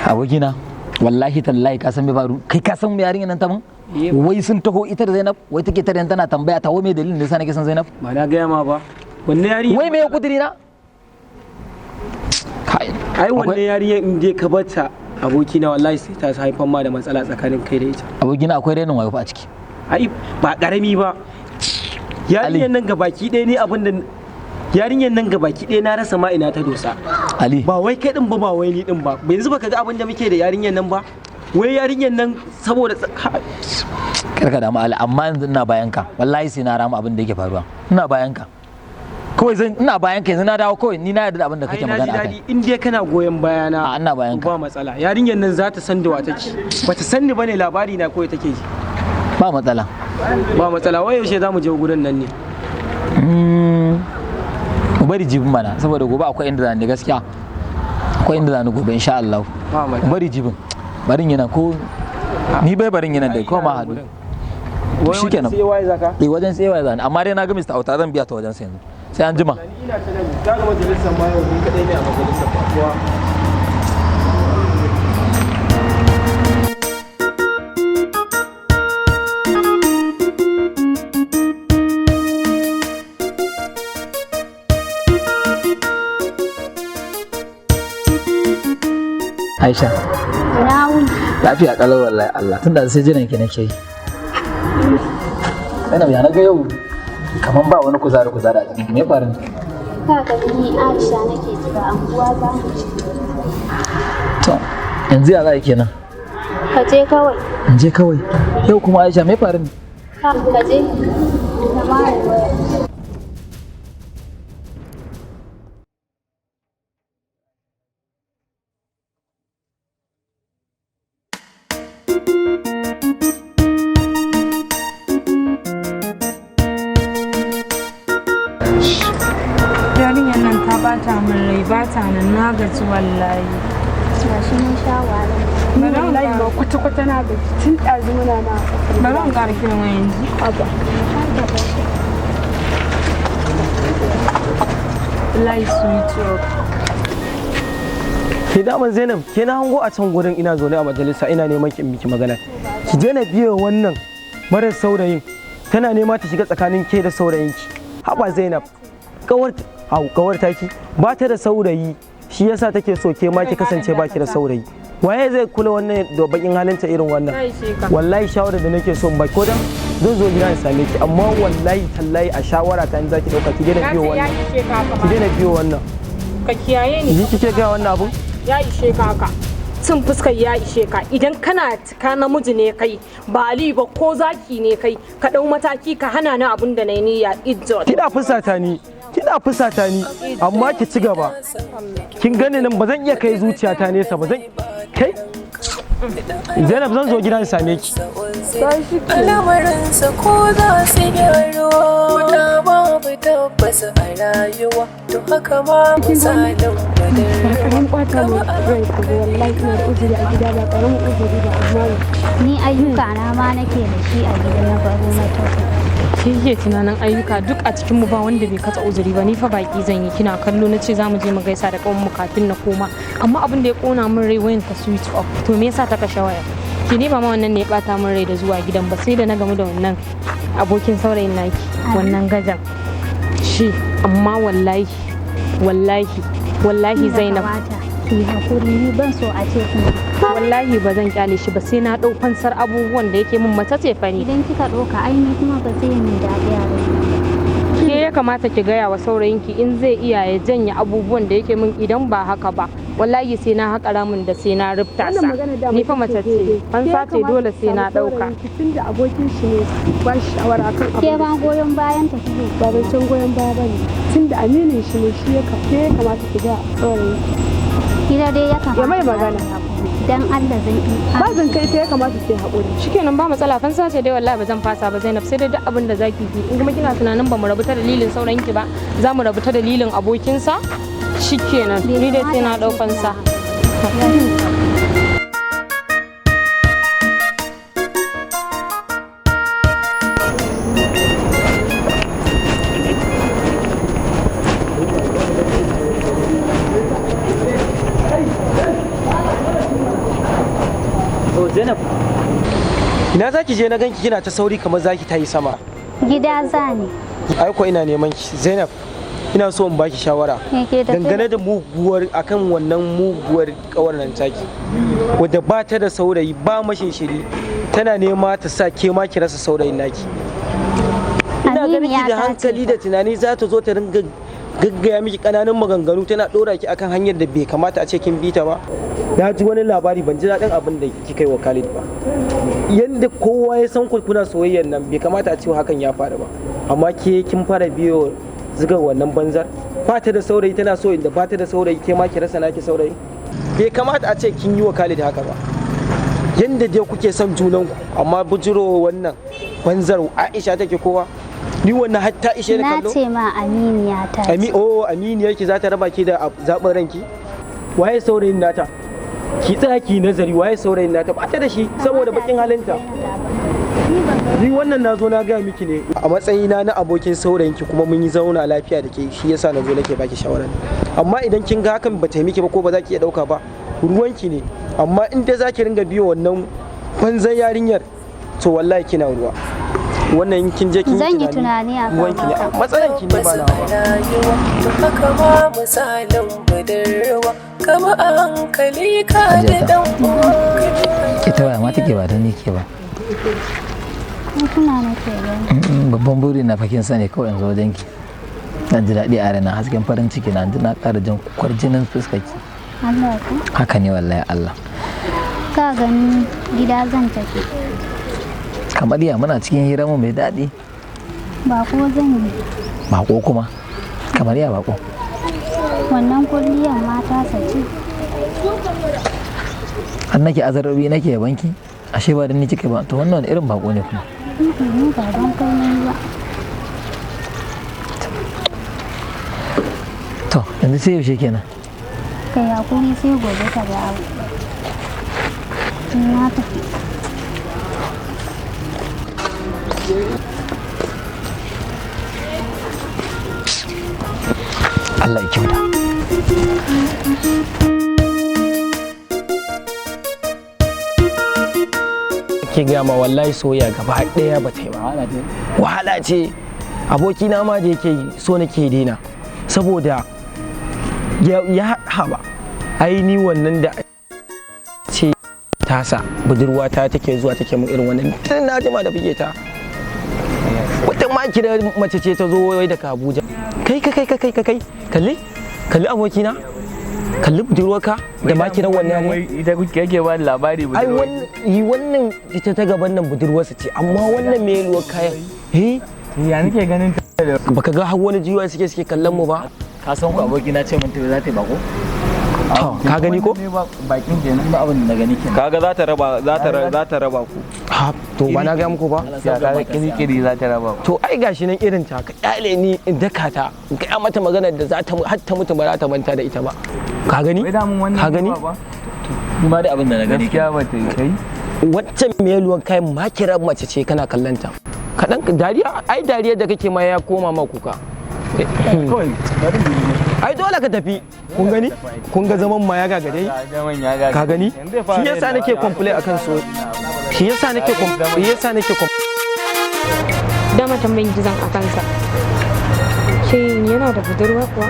Abokina, wallahi tallahi, ka san me faru? Kai, ka san me yarinyar nan ta mun? Wai sun taho ita da Zainab, wai take tare tana tambaya ta wai me dalilin da yasa nake son Zainab. Ba na gaya ma ba, wannan yarinya. Wai me kudiri na? Kai. Ai wannan yarinya, in dai ka bata, abokina, wallahi sai ta haifar ma da matsala tsakanin kai da ita. Abokina, akwai renin wayo fa a ciki. Ai ba karami ba. Yarinyar nan gabaki ɗaya ne, abin da yarinyar nan gabaki ɗaya na rasa ma ina ta dosa. Ali. Ba wai kai din ba, ba wai ni din ba. Yanzu baka ga abin da muke da yarinyar nan ba? Wai yarinyar nan saboda Karka damu, Ali, amma yanzu ina bayan ka. Wallahi sai na rama abin da yake faruwa. Ina bayan ka kawai, zan ina bayan ka. Yanzu na dawo kawai, ni na yarda da abin da kake Ai na ji magana akai. daɗi in dai kana goyon bayana. A, ina bayan ka. Ba matsala, yarinyar nan za ta san da wa take. Bata san ni bane, labari na kawai take ji. Ba matsala. Ba matsala. Wai yaushe za mu je gurin nan ne? Mu bari jibin mana, saboda gobe akwai inda zani. Gaskiya akwai inda zani gobe, insha Allah. Ba Mu matsala. bari jibin, barin yana ko ni bai barin yana da kuma haɗu. Wai Shikenan. sai waye zaka? Eh, wajen tsewa zani, amma dai na ga Mr. Auta, zan biya ta wajen sa yanzu. Sai an jima. Ina ta nan ga majalisar ma, yau ni kadai ne a majalisar ba kowa. Aisha. Ina wuni? Lafiya kalau wallahi Allah. Tunda sai jiran ki nake yi. Zainab, ya naga yau kaman ba wani kuzari kuzari a jikin ki, me faru ne? Ka ga ni Aisha nake jira, anguwa za mu ci. To, yanzu ya za a yi kenan? Ka je kawai. In je kawai? Yau kuma Aisha, me faru ne? Ka je. Ka mara waya. Yarinyar nan ta bata min rai, ba ta nan, na gaji wallahi. Gashi mun sha wahala. Bari in Wallahi ma ƙara- kwata-kwata na gaji tun ɗazu muna na. Bari in ƙara kiran wayan yanzu. Haba. Wallahi sweet up. Ke daman Zainab, ke na hango a can gurin, ina zaune a majalisa ina neman ki in miki magana. Ki daina biye wannan marar saurayin, tana nema ta shiga tsakanin ke da saurayinki. Haba Zainab, kawar au kawar taki ba ta da saurayi, shi yasa take so ke ma ki kasance ba ki da saurayi. Waye zai kula wannan da bakin halinta irin wannan? Wallahi shawarar da nake so in baki, ko dan zan zo gida in same ki, amma wallahi tallahi a shawara ta in zaki dauka, ki daina biyo wannan, ki daina biyo wannan. Ka kiyaye ni. Ni kike ga wannan abun? Ya ishe ka haka. Cin fuskar ya ishe ka. Idan kana cika namiji ne kai, ba Ali ba, ko zaki ne kai, ka ɗau mataki ka hana ni abun da na yi niyya, idiot. Kina fusata ni, kina fusata ni, amma ki ci gaba. Kin gani nan ba zan iya kai zuciyata nesa ba, zan kai. Zainab, zan zo gida in same ki. Al'amarinsa ko za su gyaruwa da babu tabbas a rayuwa, to haka ma misalin Karamin ɓata min rai ka ga, wallahi ina da uzuri a gida, ba karamin uzuri ba, amma Ni ayyuka na ma nake da shi a gida na baro na tafi. Ke kike tunanin ayyuka? Duk a cikinmu ba wanda bai katsa uzuri ba. Ni fa baki zan yi, kina kallo na ce za mu je mu gaisa da mu kafin na koma, amma abin da ya kona min rai, wayan ta switch off. To me yasa ta kashe waya? Ki ni ba ma wannan ne ya bata min rai da zuwa gidan ba, sai da na gamu da wannan abokin saurayin naki, wannan gajan shi. Amma wallahi wallahi wallahi Zainab, Kamata ki hakuri, ni ban so a ce kin. Wallahi ba zan kyale shi ba, sai na dau fansar abubuwan da yake min. Mace ce fa ni. Idan kika ɗauka, ai ni kuma ba zai min daɗi a raina ba. Ke ya kamata ki gaya wa saurayinki in zai iya ya janye abubuwan da yake min. Idan ba haka ba, Wallahi sai na haƙa ramin da sai na rubta Wannan sa. magana da Ni fa mace ce, fansa ce dole sai na ɗauka. Tunda abokin shi ne ba shi shawara akan Ke abu. ma goyon bayan ta kike. Ba zancen goyon baya ba ne. Tunda aminin shi ne shi ya kamata ki ga saurayin. Gida dai ya kamata. Ya mai magana. Dan Allah zan yi. Ba zan kai ta ya kamata ki haƙuri. Shikenan ba matsala, fansa ce dai wallahi ba zan fasa ba Zainab, sai dai duk abin da zaki yi. In kuma kina tunanin ba mu rabu ta dalilin saurayinki ba, za mu rabu ta dalilin abokinsa. Shikenan ni dai sai na ɗau fansa. Oh Zainab. Ina zaki je na ganki kina ta sauri kamar zaki tayi sama? Gida zani. Ai ko ina neman ki Zainab. Ina so in baki shawara. Me ke tafe Dangane da muguwar akan wannan muguwar kawar nan taki. Wadda ba ta da saurayi ba mashin shiri tana nema ta sa ke ma ki rasa saurayin naki. Ina ganin ki Aminiya da ta ce. hankali da tunani za ta zo ta ringa gaggaya miki kananan maganganu tana dora ki akan hanyar da bai kamata a ce kin bi ta ba. Na ji wani labari, ban ji daɗin abin da kika yi wa Khalid ba. Yanda kowa ya san ku kuna soyayyar nan, bai kamata a ce hakan ya faru ba, amma ke kin fara biyo zuga wannan banzar. Ba ta da saurayi tana so inda ba ta da saurayi, ke ma ki rasa naki saurayi. Bai kamata a ce kin yi wa Khalid haka ba, yanda dai kuke son junanku, amma bujiro wannan banzar Aisha take kowa ni wannan hatta ishe ni Na kallo. ce ma aminiya ta ce. Ami, oh, aminiyar ki za ta raba ki da zaɓin ranki? Waye saurayin nata? Ki tsaya ki nazari, waye saurayin nata? Ba ta da shi saboda bakin halinta. Ni wannan na zo na gaya miki ne a matsayina na abokin saurayinki, kuma mun yi zauna lafiya da ke, shi yasa na zo nake baki shawara. Amma idan kin ga hakan ba ta yi miki ba ko ba za ki iya ɗauka ba, ruwanki ne. Amma in dai za ki ringa biyo wannan banzan yarinyar, to wallahi kina ruwa. Wannan in kin je kin yi Zan yi tunani akan ruwanki ne. haka. Matsalanki ne ba Tabbas nawa a ba. rayuwa, to haka ma misalin budurwa, kama a hankali ka da dan uwa. Ita waya ma take ba ta ni ke ba. Hotuna nake gani. Babban buri na fakin sani kawai yanzu wajen ki. Na ji daɗi a raina, hasken farin ciki na ji na ƙara jin kwarjinin fuskarki. Allah ku. Haka ne wallahi Allah. Ka gani gida zan tafi. Kamar ya muna cikin hira mu mai daɗi. Ba ko zan yi. Bako kuma. Kamar ya bako. Wannan kulliyan ma ta sace. Har nake azarbabi nake yabanki. Ashe ba dan ni kike ba. To wannan wani irin bako ne kuma? Ni ba don kai na yi ba. To yanzu sai yaushe kenan? Kai hakuri sai gobe ka dawo. Na tafi. Allah ya kyauta. Ke gaya ma, wallahi soyayya gaba ɗaya ba ta yi ba, wahala ce. Abokina ma da yake so nake daina saboda ya haba. Ai ni wannan da ce tasa budurwa ta take zuwa take mun irin wannan, tun na jima da buge ta. Wata ma kira mace ce ta zo wai daga Abuja. Kai kai kai kai kai kai, kalli kalli abokina, kalli budurwarka da ma kiran wannan ne. Wai ita kuke yake ba da labari Ai budurwa? wannan yi, wannan ita ta gaban nan budurwarsa ce, amma wannan mai ruwa kayan eh. Ya nake ganin ta da Baka ga har wani jiwa suke kallon mu ba? Ka san ku aboki na ce mun tafi za ta yi bako? To ka gani ko? Ne ba bakin kenan. Ba abin da na gani kenan. Kaga za ta raba, za ta raba ku. Ha, to ba na ga muku ba? Ya kaga kiri-kiri za ta raba ku. To ai gashi nan irin ta, ka kyale ni in daka ta, in kai mata maganar da za ta har ta mutu ba za ta manta da ita ba. Ka gani? Wai damun wannan Ka gani? ne ba? Ni ma da abin da na gani. Gaskiya ba ta yi kai. Waccan mai ruwan kayan makirar mace ce, kana kallon ta kaɗan dariya, ai dariya da kake ma ya koma ma kuka. Kawai bari mu yi. Ai dole ka tafi. Kun gani, kun ga zaman ma ya gagare. Zaman ya gagare. Ka gani, Yanzu zai fara shi yasa yin nake complain akan so, shi yasa nake Dama tambayin gizon a kansa. Shin yana da budurwa kuwa?